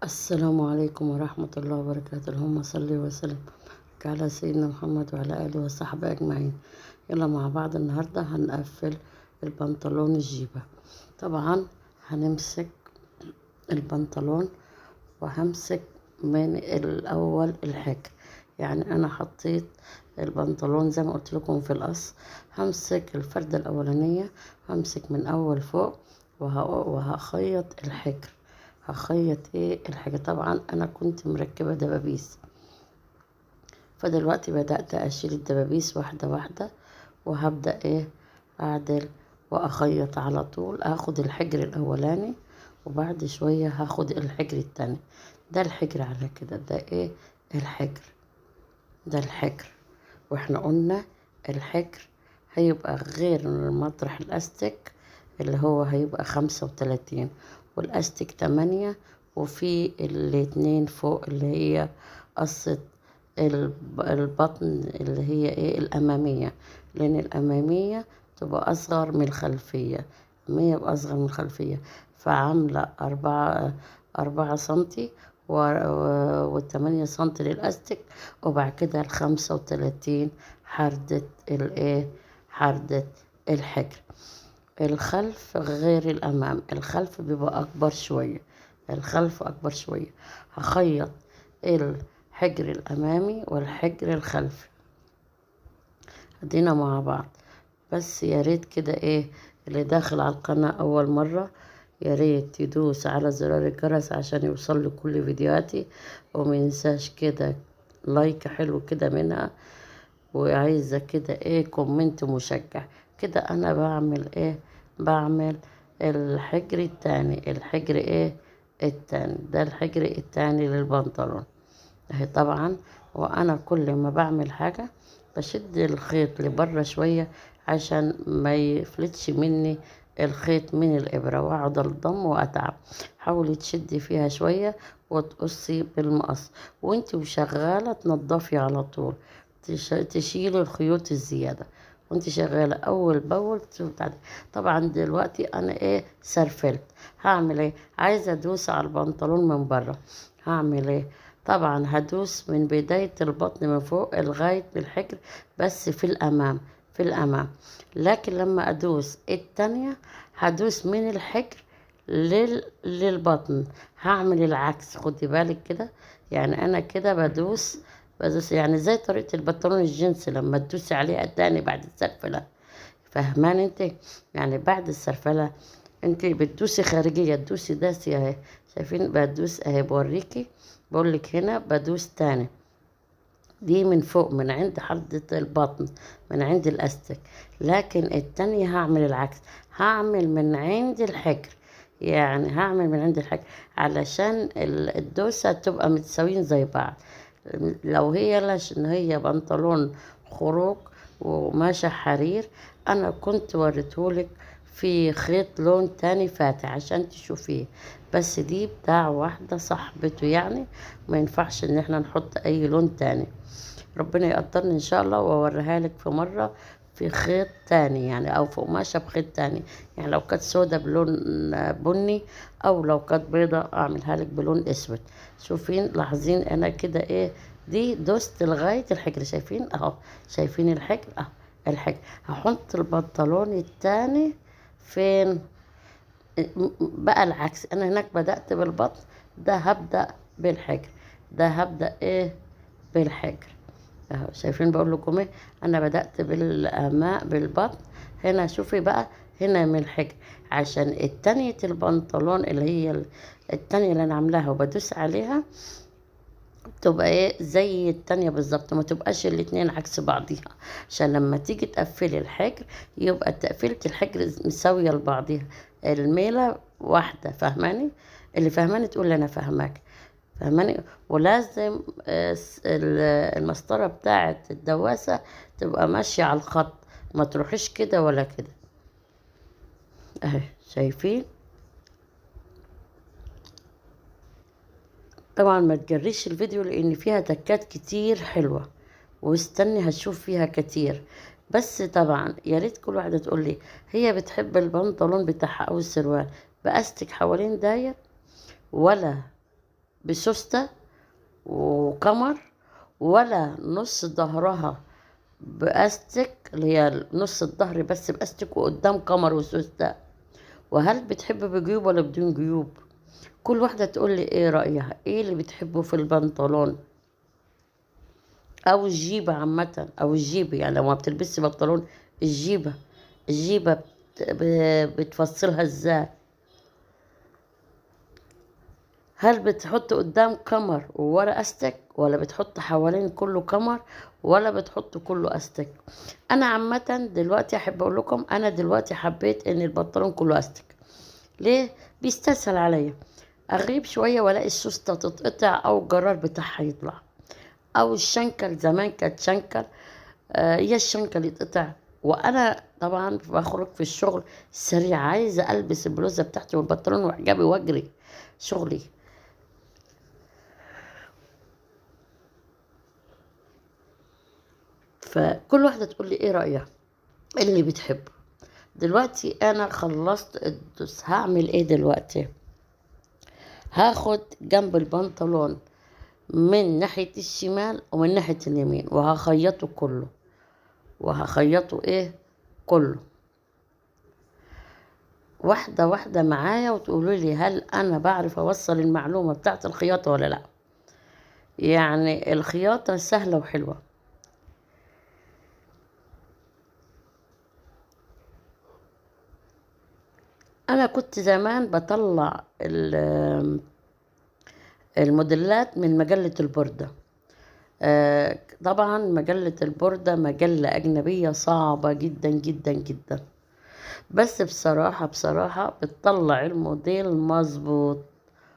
السلام عليكم ورحمة الله وبركاته. اللهم صل وسلم على سيدنا محمد وعلى آله وصحبه أجمعين. يلا مع بعض النهاردة هنقفل البنطلون الجيبة. طبعا هنمسك البنطلون وهمسك من الأول الحجر، يعني أنا حطيت البنطلون زي ما قلت لكم في القص. همسك الفردة الأولانية، همسك من أول فوق وهخيط الحجر. هخيط ايه الحاجة؟ طبعا انا كنت مركبة دبابيس، فدلوقتي بدأت اشيل الدبابيس واحدة واحدة، وهبدأ ايه اعدل واخيط على طول. هاخد الحجر الاولاني وبعد شوية هاخد الحجر التاني. ده الحجر على كده، ده ايه الحجر، ده الحجر. واحنا قلنا الحجر هيبقى غير مطرح الاستك اللي هو هيبقى 35 والاستك 8، وفي الاتنين فوق اللي هي قصة البطن اللي هي ايه الامامية، لان الامامية تبقى اصغر من الخلفية، الامامية يبقى اصغر من الخلفية، فعاملة 4 سنتي والتمانية سنتي للاستك، وبعد كده 35 حردة الايه، حردة الحجر. الخلف غير الامام، الخلف بيبقى اكبر شوية، الخلف اكبر شوية. هخيط الحجر الامامي والحجر الخلفي ادينا مع بعض. بس يا ريت كده ايه اللي داخل على القناة اول مرة يا ريت يدوس على زرار الجرس عشان يوصل لكل فيديوهاتي، وما ينساش كده like حلو كده منها، وعايزة كده ايه comment مشجع كده. انا بعمل ايه؟ بعمل الحجر التاني، الحجر ايه التاني، ده الحجر التاني للبنطلون اهي. طبعا وانا كل ما بعمل حاجة بشد الخيط لبره شوية عشان ما يفلتش مني الخيط من الابرة واقعد الضم واتعب. حاولي تشدي فيها شوية وتقصي بالمقص، وانتي وشغالة تنضفي على طول، تشيلي الخيوط الزيادة وانت شغالة اول باول. طبعا دلوقتي انا ايه سرفلت، هعمل ايه؟ عايزة ادوس على البنطلون من بره، هعمل ايه؟ طبعا هدوس من بداية البطن من فوق لغاية الحجر، بس في الامام، في الامام. لكن لما ادوس التانية هدوس من الحجر للبطن، هعمل العكس. خدي بالك كده، يعني انا كده بدوس يعني زي طريقة البنطلون الجينز لما تدوسي عليها التاني بعد السرفلة، فاهمان انت؟ يعني بعد السرفلة انت بتدوسي خارجية، تدوسي داسي اهي، شايفين بدوس اهي، بوريكي بقولك هنا بدوس تاني، دي من فوق من عند حردة البطن من عند الاستك. لكن التانية هعمل العكس، هعمل من عند الحجر، يعني هعمل من عند الحجر علشان الدوسة تبقى متساويين زي بعض. لو هي ليش ان هي بنطلون خروج وماشي حرير، انا كنت وريتهولك في خيط لون تاني فاتح عشان تشوفيه، بس دي بتاع واحدة صاحبته، يعني ما ينفعش ان احنا نحط اي لون تاني. ربنا يقدرني ان شاء الله واوريها لك في مرة في خيط تاني، يعني او في قماشة بخيط تاني، يعني لو كانت سودة بلون بني او لو كانت بيضة اعملها لك بلون اسود. شوفين لاحظين انا كده ايه، دي دوست لغاية الحجر، شايفين اهو، شايفين الحجر اهو الحجر. هحط البنطلون التاني فين بقى؟ العكس، انا هناك بدأت بالبطن، ده هبدأ بالحجر، ده هبدأ ايه بالحجر اهو. شايفين بقول لكم ايه، انا بدأت بالاماء بالبطن هنا، شوفي بقى هنا من الحجر عشان التانية البنطلون اللي هي التانية اللي انا عاملاها وبدوس عليها تبقى ايه زي التانية بالظبط، ما تبقاش الاتنين عكس بعضيها، عشان لما تيجي تقفلي الحجر يبقى تقفيلة الحجر مساوية لبعضيها، الميلة واحدة. فاهماني؟ اللي فاهماني تقول لي انا فاهماك، فاهماني؟ ولازم المسطرة بتاعة الدواسة تبقى ماشية على الخط، ما تروحيش كده ولا كده اهي. شايفين؟ طبعا ما تجريش الفيديو لان فيها تكات كتير حلوة، واستني هتشوف فيها كتير. بس طبعا يا ريت كل واحدة تقول لي هي بتحب البنطلون بتاعها او السروال باستك حوالين داير ولا بسوستة وكمر، ولا نص ظهرها باستك اللي هي نص الظهر بس باستك وقدام كمر وسوستة؟ وهل بتحب بجيوب ولا بدون جيوب؟ كل واحدة تقول لي ايه رأيها، ايه اللي بتحبه في البنطلون او الجيبة عامة، او الجيبة يعني لو ما بتلبسي بنطلون الجيبة، الجيبة بتفصلها ازاي؟ هل بتحط قدام كمر وورا استك، ولا بتحط حوالين كله كمر، ولا بتحط كله استك؟ انا عامة دلوقتي احب اقول لكم انا دلوقتي حبيت ان البنطلون كله استك. ليه؟ بيستسهل عليا، اغيب شوية والاقي السوستة تتقطع او الجرار بتاعها يطلع، او الشنكل. زمان كانت شنكل، يا الشنكل يتقطع. وانا طبعا بخرج في الشغل سريع، عايزه البس البلوزة بتاعتي والبنطلون وحجابي واجري شغلي. فكل واحدة تقول لي ايه رايها اللي بتحبه. دلوقتي انا خلصت الدوس، هعمل ايه دلوقتي؟ هاخد جنب البنطلون من ناحية الشمال ومن ناحية اليمين وهخيطه كله، وهخيطه ايه كله واحدة واحدة معايا، وتقولوا لي هل انا بعرف اوصل المعلومة بتاعت الخياطة ولا لا. يعني الخياطة سهلة وحلوة. انا كنت زمان بطلع الموديلات من مجلة البوردة. طبعا مجلة البوردة مجلة أجنبية صعبة جدا جدا جدا، بس بصراحة بصراحة بتطلع الموديل مظبوط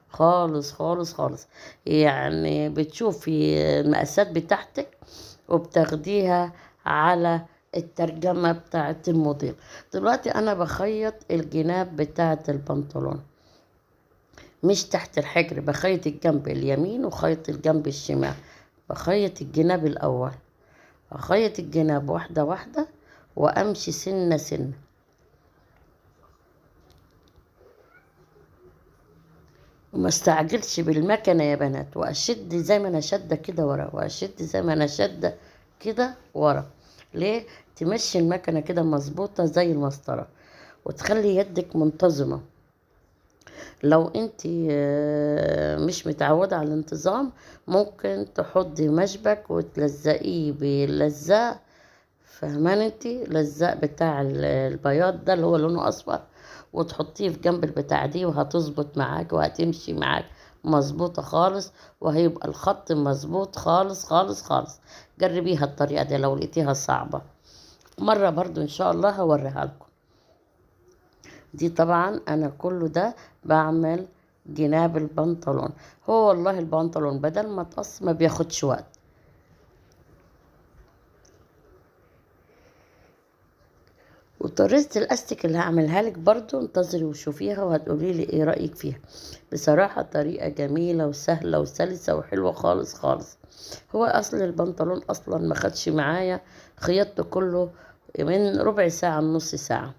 خالص خالص خالص. يعني بتشوفي المقاسات بتاعتك وبتاخديها على الترجمة بتاعت الموديل. دلوقتي أنا بخيط الجناب بتاعت البنطلون مش تحت الحجر، بخيط الجنب اليمين وخيط الجنب الشمال، بخيط الجناب الأول، أخيط الجناب واحدة واحدة وأمشي سنة سنة. وما استعجلش بالمكنة يا بنات، وأشد زي ما أنا شادة كده ورا، وأشد زي ما أنا شادة كده ورا. ليه؟ تمشي المكنة كده مظبوطة زي المسطرة، وتخلي يدك منتظمة. لو انت مش متعودة على الانتظام ممكن تحطي مشبك وتلزقيه باللزاق، فهمان انت؟ لزاق بتاع البياض ده اللي هو لونه اصفر، وتحطيه في جنب البتاع دي، وهتظبط معاك وهتمشي معاك مظبوطة خالص، وهيبقى الخط مظبوط خالص خالص خالص. جربيها الطريقة دي لو لقيتيها صعبة مرة برضو ان شاء الله هوريها لكم. دي طبعا انا كله ده بعمل جناب البنطلون. هو والله البنطلون بدل ما تقص ما بياخدش وقت. وطريقة الاستيك اللي هعملها لك برضو انتظري وشوفيها وهتقولي لي ايه رأيك فيها. بصراحة طريقة جميلة وسهلة وسلسة وحلوة خالص خالص. هو اصل البنطلون اصلا ما خدش معايا خياطته كله من ربع ساعة لنص ساعة،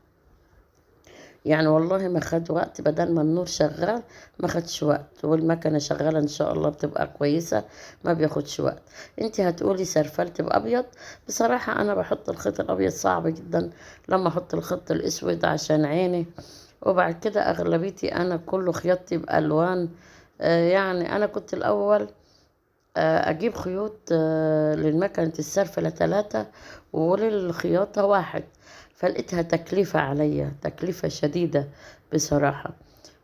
يعني والله ما خد وقت. بدل ما النور شغال ما خدش وقت، والمكنة شغالة ان شاء الله بتبقى كويسة، ما بياخدش وقت. انت هتقولي سرفلت بابيض، بصراحة انا بحط الخيط الابيض صعب جدا لما احط الخيط الاسود عشان عيني. وبعد كده اغلبيتي انا كله خياطتي بالوان. يعني انا كنت الاول اجيب خيوط للمكنة السرفلة 3 وللخياطة 1، فلقيتها تكلفة عليا، تكلفة شديدة بصراحة.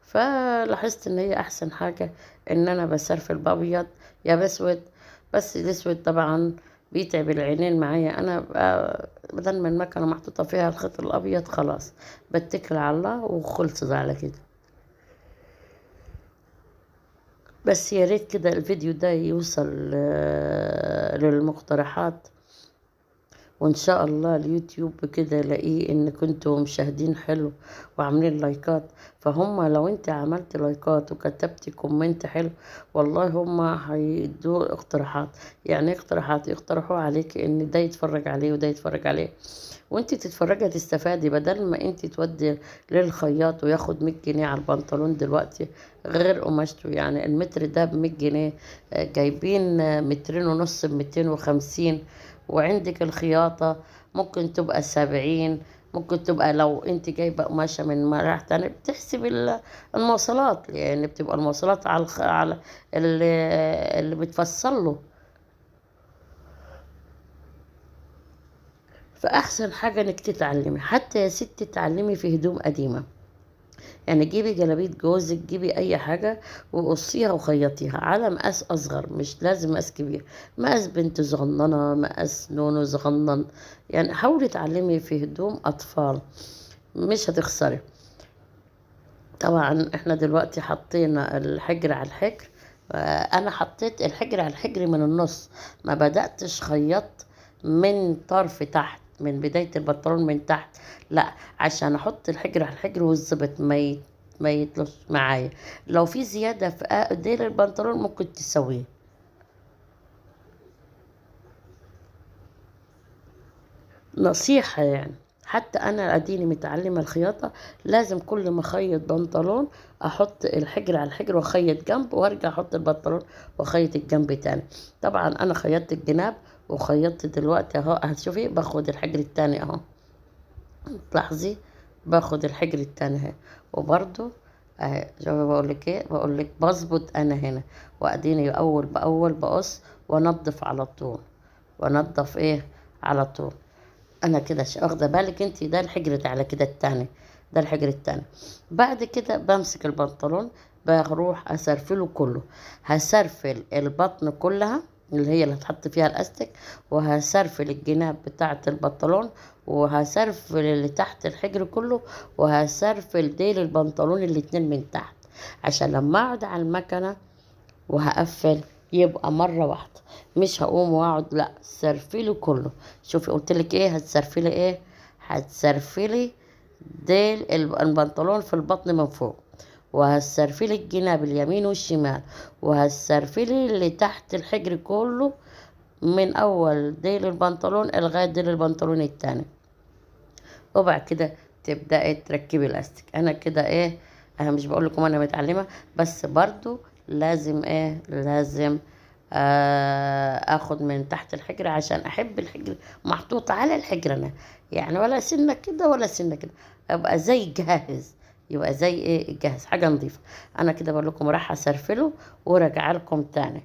فلاحظت ان هي احسن حاجة ان انا بسرفل بابيض يا بسود، بس الاسود طبعا بيتعب العينين معايا. انا بدل ما المكنة محطوطة فيها الخيط الابيض خلاص بتكل على الله وخلصت على كده. بس يا ريت كده الفيديو ده يوصل للمقترحات، وان شاء الله اليوتيوب كده يلاقيه ان كنتوا مشاهدين حلو وعاملين لايكات. فهم لو انت عملت لايكات وكتبتي comment حلو والله هم هيدوا اقتراحات، يعني اقتراحات يقترحوا عليك ان ده يتفرج عليه وده يتفرج عليه، وانت تتفرجي تستفادي، بدل ما انت تودي للخياط وياخد 100 جنيه على البنطلون دلوقتي غير قماشته. يعني المتر ده ب100 جنيه، جايبين 2.5 متر ب250، وعندك الخياطة ممكن تبقى 70، ممكن تبقى لو انت جايبة قماشة من مراح تاني بتحسب المواصلات، يعني بتبقى المواصلات على اللي بتفصل له. فأحسن حاجة انك تتعلمي، حتى يا ست تتعلمي في هدوم قديمة، يعني جيبي جلابية جوزك، جيبي اي حاجة وقصيها وخيطيها على مقاس اصغر، مش لازم مقاس كبير، مقاس بنت صغننة، مقاس نونو صغنن، يعني حاولي تعلمي في هدوم اطفال، مش هتخسري. طبعا احنا دلوقتي حطينا الحجر على الحجر، انا حطيت الحجر على الحجر من النص، ما بدأتش خيطت من طرف تحت، من بداية البنطلون من تحت، لا، عشان احط الحجر على الحجر والظبط ما يطلش معايا. لو في زيادة في ديل البنطلون ممكن تسويه. نصيحة يعني، حتى انا اديني متعلمة الخياطة، لازم كل ما اخيط بنطلون احط الحجر على الحجر واخيط جنب، وارجع احط البنطلون واخيط الجنب تاني. طبعا انا خيطت الجناب وخيطت دلوقتي اهو، هتشوفي باخد الحجر التاني اهو، تلاحظي باخد الحجر التاني اهي، وبرده اهي شوفي بقولك ايه، بقولك بظبط انا هنا، واديني اول باول بقص وانضف على طول، وانضف ايه على طول. انا كده واخده بالك انت، ده الحجر ده على كده التاني، ده الحجر التاني. بعد كده بمسك البنطلون بروح اسرفله كله، هسرفل البطن كلها اللي هي اللي هتحط فيها الاستك، وهسرفل الجناب بتاعة البنطلون، وهسرفل اللي تحت الحجر كله، وهسرفل ديل البنطلون الاتنين من تحت، عشان لما اقعد على المكنة وهقفل يبقى مرة واحدة، مش هقوم واقعد، لا سرفلي كله. شوفي قلتلك ايه، هتسرفلي ايه، هتسرفلي ديل البنطلون في البطن من فوق، وهتسرفلي الجناب اليمين والشمال، وهتسرفلي اللي تحت الحجر كله من اول ديل البنطلون لغاية ديل البنطلون التاني، وبعد كده تبدأي تركبي الاستك. انا كده ايه، انا مش بقول لكم انا متعلمة، بس برضو لازم ايه، لازم اخد من تحت الحجر، عشان احب الحجر محطوط على الحجر انا، يعني ولا سنة كده ولا سنة كده، ابقى زي جاهز، يبقى زي ايه جاهز، حاجة نظيفة. انا كده بقول لكم راح اسرفله وراجع لكم تاني،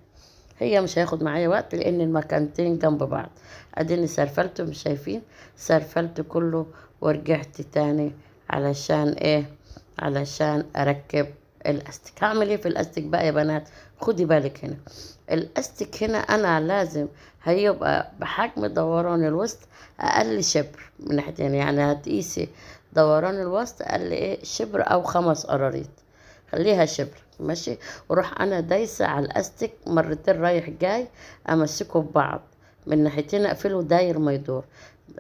هي مش هياخد معايا وقت لان المكانتين جنب بعض. اديني سرفلته، مش شايفين سرفلت كله، ورجعت تاني علشان ايه، علشان اركب الاستك. هعمل ايه في الاستك بقى يا بنات؟ خدي بالك هنا الاستك هنا انا لازم هيبقى بحجم دوران الوسط اقل شبر من ناحيتين، يعني هتقيسي دوران الوسط اقل ايه شبر او 5 قراريط، خليها شبر ماشي. وروح انا دايسه على الاستك مرتين رايح جاي، امسكه ببعض من ناحيتين، اقفله داير ما يدور،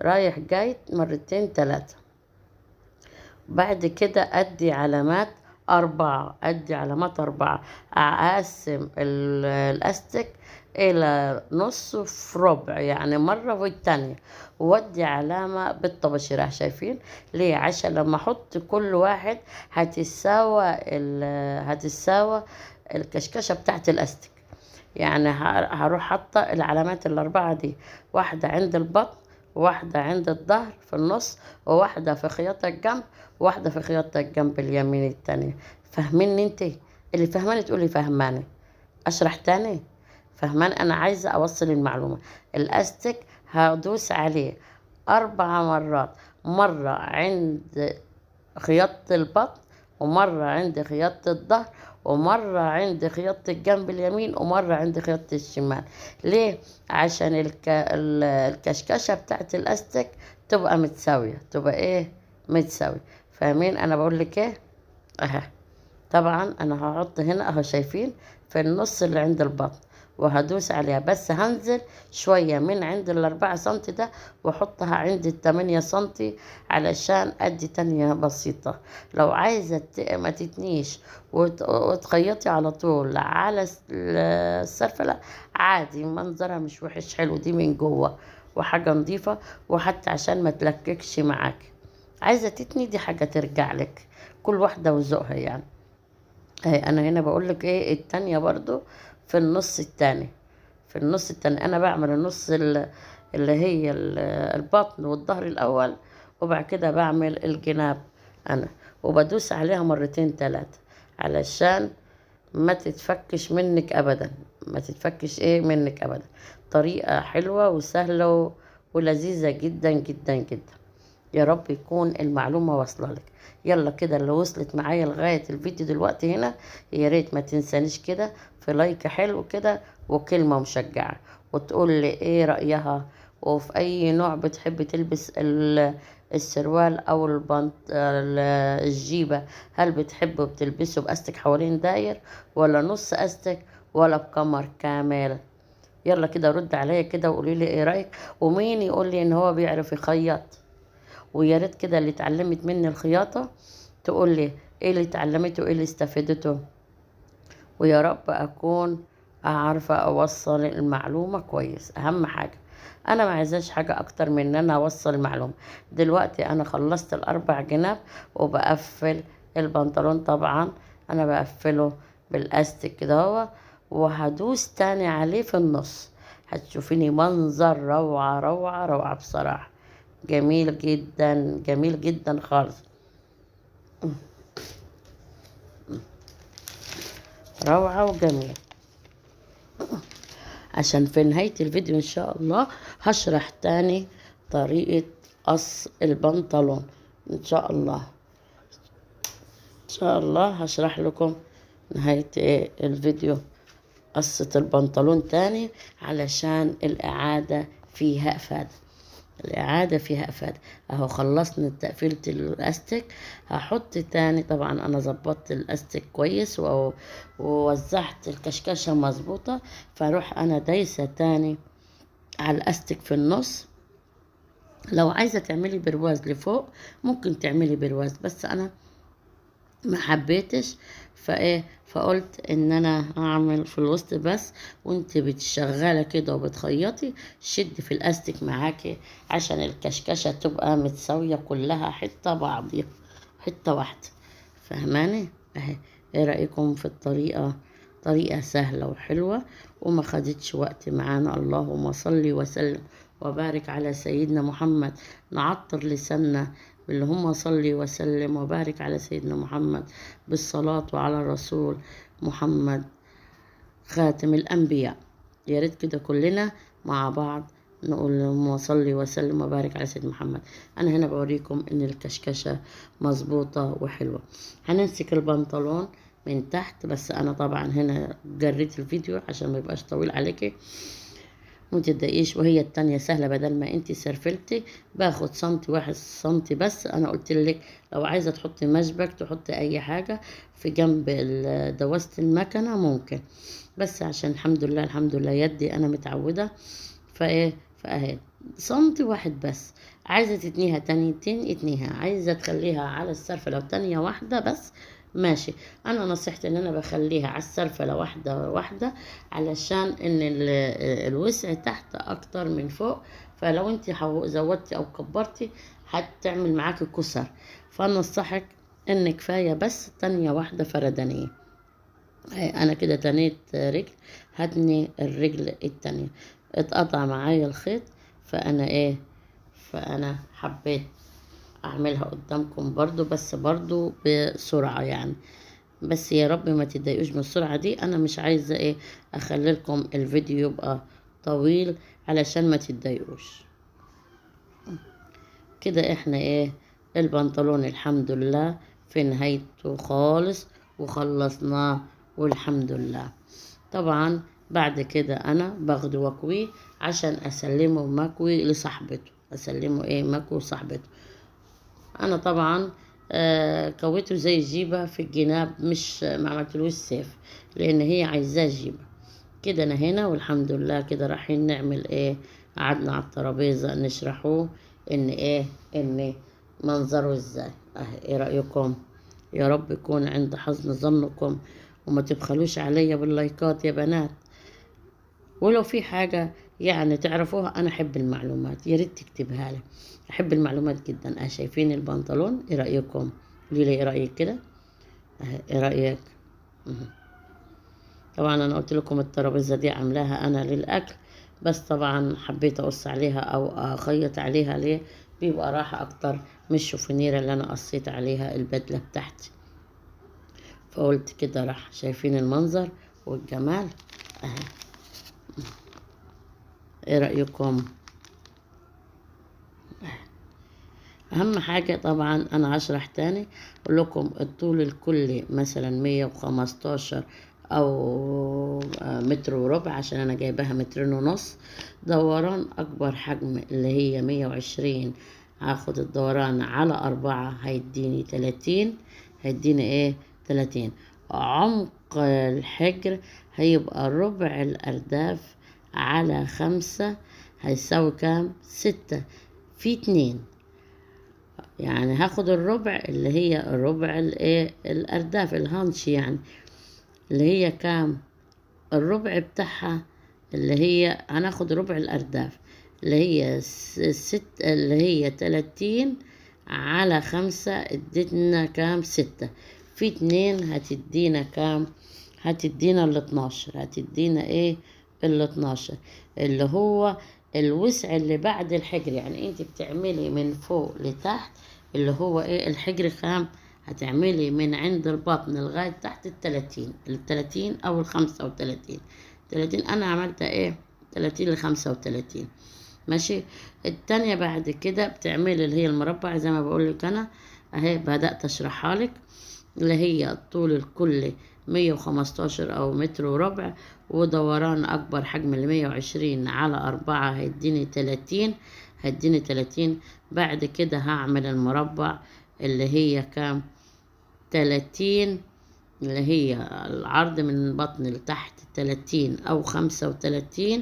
رايح جاي مرتين 3. بعد كده ادي علامات 4، ادي علامات 4، اقسم الاستك الى نص في ربع، يعني مرة والتانية، وادي علامة بالطباشير. شايفين ليه؟ عشان لما احط كل واحد هتساوى الكشكشة بتاعت الاستك. يعني هروح حاطة العلامات ال4 دي، واحدة عند البطن، واحدة عند الظهر في النص، وواحدة في خياطة الجنب، وواحدة في خياطة الجنب اليمين التانية. فاهميني انت؟ اللي فهماني تقولي فهماني، اشرح تاني؟ فهمان؟ انا عايزة اوصل المعلومة. الاستك هدوس عليه 4 مرات، مرة عند خياطة البطن، ومرة عند خياطة الظهر، ومرة عند خياطة الجنب اليمين، ومرة عند خياطة الشمال. ليه؟ عشان الكشكشة بتاعت الاستك تبقى متساوية، تبقى ايه متساوية. فاهمين انا بقول لك ايه؟ اهي طبعا انا هحط هنا اهو، شايفين في النص اللي عند البطن، وهدوس عليها، بس هنزل شوية من عند 4 سنتي ده واحطها عند 8 سنتي علشان ادي تانية بسيطة. لو عايزة ما تتنيش وتخيطي على طول على السرفلة عادي، منظرها مش وحش، حلو، دي من جوه وحاجة نظيفة، وحتى عشان ما تلككش معاك. عايزة تتني دي حاجة ترجع لك، كل واحدة وذوقها يعني. اهي انا هنا بقولك ايه التانية برضو في النص التاني، في النص التاني انا بعمل النص اللي هي البطن والظهر الاول، وبعد كده بعمل الجناب انا، وبدوس عليها مرتين تلاتة علشان ما تتفكش منك ابدا، ما تتفكش ايه منك ابدا. طريقة حلوة وسهلة ولذيذة جدا جدا جدا. يا رب يكون المعلومة واصلة لك. يلا كده اللي وصلت معايا لغاية الفيديو دلوقتي هنا، يا ريت ما تنسانيش كده في like حلو كده وكلمة مشجعة، وتقول لي ايه رأيها، وفي اي نوع بتحب تلبس السروال او الجيبة، هل بتحبه بتلبسه باستك حوالين داير ولا نص استك ولا بكمر كامل؟ يلا كده رد عليا كده وقولي لي ايه رأيك، ومين يقول لي ان هو بيعرف يخيط. ويا ريت كده اللي اتعلمت مني الخياطة تقول لي ايه اللي اتعلمته وايه اللي استفدته، ويا رب اكون عارفة اوصل المعلومة كويس. اهم حاجة انا ما عايزاش حاجة اكتر من ان انا اوصل المعلومة. دلوقتي انا خلصت الاربع جناب وبقفل البنطلون، طبعا انا بقفله بالاستك كده اهو، وهدوس تاني عليه في النص. هتشوفيني منظر روعة روعة روعة بصراحة، جميل جدا جميل جدا خالص، روعة وجميل. عشان في نهاية الفيديو ان شاء الله هشرح تاني طريقة قص البنطلون ان شاء الله. ان شاء الله هشرح لكم نهاية الفيديو قصة البنطلون تاني، علشان الإعادة فيها إفادة، الإعادة فيها إفادة. أهو خلصنا تقفيلة الأستك، هحط تاني. طبعا أنا ظبطت الأستك كويس ووزعت الكشكشة مظبوطة، فاروح أنا دايسة تاني على الأستك في النص. لو عايزة تعملي برواز لفوق ممكن تعملي برواز، بس أنا ما حبيتش، فقلت ان انا هعمل في الوسط بس. وانت بتشغله كده وبتخيطي شد في الاستك معاكي عشان الكشكشه تبقى متساويه كلها حته بعضيها حته واحده، فهماني؟ اهي ايه رايكم في الطريقه؟ طريقه سهله وحلوه وما خدتش وقت معانا. اللهم صل وسلم وبارك على سيدنا محمد. نعطر لساننا اللهم صل وسلم وبارك على سيدنا محمد بالصلاة وعلى الرسول محمد خاتم الأنبياء. يا ريت كده كلنا مع بعض نقول اللهم صل وسلم وبارك على سيدنا محمد. أنا هنا بوريكم إن الكشكشة مظبوطة وحلوة. هنمسك البنطلون من تحت، بس أنا طبعا هنا جريت الفيديو عشان ما يبقاش طويل عليكي ما تتضايقيش. وهي التانية سهلة، بدل ما انتي سرفلتي باخد سنتي 1 سنتي بس. انا قلت لك لو عايزة تحطي مشبك تحطي اي حاجة في جنب دواسة المكنة ممكن، بس عشان الحمد لله الحمد لله يدي انا متعودة، فاهي سنتي 1 بس. عايزة تتنيها تانيتين اتنيها، عايزة تخليها على السرفلة تانية واحدة بس ماشي. انا نصيحتي ان انا بخليها على السرفلة واحدة واحدة علشان ان الوسع تحت اكتر من فوق، فلو انت زودتي او كبرتي هتعمل معاكي كسر. فانا انصحك ان كفاية بس تانية واحدة فردانية. انا كده تنيت رجل، هتني الرجل التانية، اتقطع معايا الخيط، فانا فانا حبيت اعملها قدامكم برضو، بس برضو بسرعة يعني، بس يا رب ما تتضايقوش من السرعة دي. انا مش عايزة اخلي لكم الفيديو يبقى طويل علشان ما تتضايقوش. كده احنا البنطلون الحمد لله في نهايته خالص وخلصناه والحمد لله. طبعا بعد كده انا باخده واكويه عشان اسلمه مكوي لصاحبته، اسلمه مكوي لصاحبته. انا طبعا كويته زي الجيبه في الجناب، مش ما عملتلوش سيف لان هي عايزاه جيبه كده. انا هنا والحمد لله كده رايحين نعمل قعدنا على الترابيزه نشرحوه ان ان منظره ازاي. ايه رايكم؟ يا رب يكون عند حسن ظنكم وما تبخلوش عليا باللايكات يا بنات. ولو في حاجه يعني تعرفوها، انا احب المعلومات، يا ريت تكتبها لي، احب المعلومات جدا. شايفين البنطلون؟ ايه رايكم؟ قولي لي ايه رايك كده، ايه رايك؟ طبعا انا قلت لكم الترابيزة دي عاملاها انا للاكل، بس طبعا حبيت اقص عليها او اخيط عليها، ليه؟ بيبقى راحة اكتر من الشوفونيره اللي انا قصيت عليها البدلة بتاعتي. فقلت كده راح. شايفين المنظر والجمال اهي؟ ايه رأيكم؟ اهم حاجة طبعا انا هشرح تاني اقول لكم الطول الكلي مثلا 115 او متر وربع، عشان انا جايباها 2.5 متر. دوران اكبر حجم اللي هي 120، هاخد الدوران على 4 هيديني 30، هيديني ايه؟ 30. عمق الحجر هيبقى ربع الارداف على 5، هيساوي كام؟ 6 في 2. يعني هاخد الربع اللي هي الربع الايه؟ الارداف الهانش، يعني اللي هي كام؟ الربع بتاعها اللي هي هناخد ربع الارداف اللي هي 6، اللي هي 30 على 5، ادتنا كام؟ 6 في 2، هتدينا كام؟ هتدينا 12. هتدينا ايه؟ 12 اللي هو الوسع اللي بعد الحجر. يعني انت بتعملي من فوق لتحت اللي هو ايه؟ الحجر كام؟ هتعملي من عند البطن لغاية تحت 30، 30 او 35. 30 انا عملت ايه؟ 30 ل35. ماشي. التانية بعد كده بتعملي اللي هي المربع زي ما بقولك انا اهي، بدأت اشرحها لك، اللي هي الطول الكلي 115 او متر وربع، ودوران اكبر حجم اللي 120 على 4 هيديني 30، هيديني 30. بعد كده هعمل المربع اللي هي كام؟ 30، اللي هي العرض من البطن لتحت 30 او 35،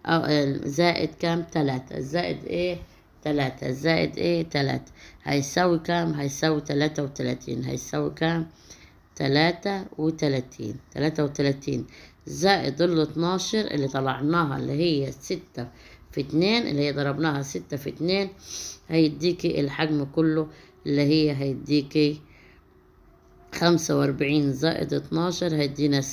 او زائد كام؟ 3، زائد ايه؟ 3، زائد ايه؟ 3، هيساوي كام؟ هيساوي 33. هيساوي كام؟ 33. 33 زائد 12 اللي طلعناها اللي هي 6 في 2، اللي هي ضربناها 6 في 2، هيديكي الحجم كله اللي هي هيديكي 45 زائد 12 هيدينا 57،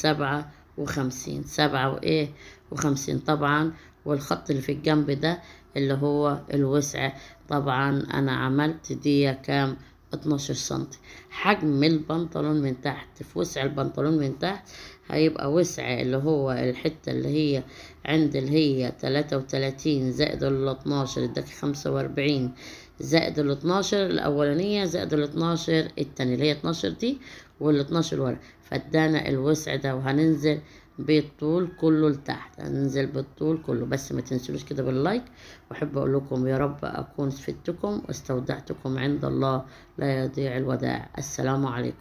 سبعة وايه؟ وخمسين. طبعا والخط اللي في الجنب ده اللي هو الوسع، طبعا انا عملت دي كام؟ 12 سنتي. حجم البنطلون من تحت، في وسع البنطلون من تحت هيبقى وسع اللي هو الحتة اللي هي عند اللي هي 33 زائد 12 اداك 45 زائد 12 الأولانية زائد 12 التانية اللي هي 12 دي وال 12 ورا، فادانا الوسع ده. وهننزل بالطول كله لتحت، هننزل بالطول كله. بس ما تنسلوش كده باللايك. واحب اقول لكم يا رب اكون فدتكم واستودعتكم عند الله لا يضيع الوداع. السلام عليكم.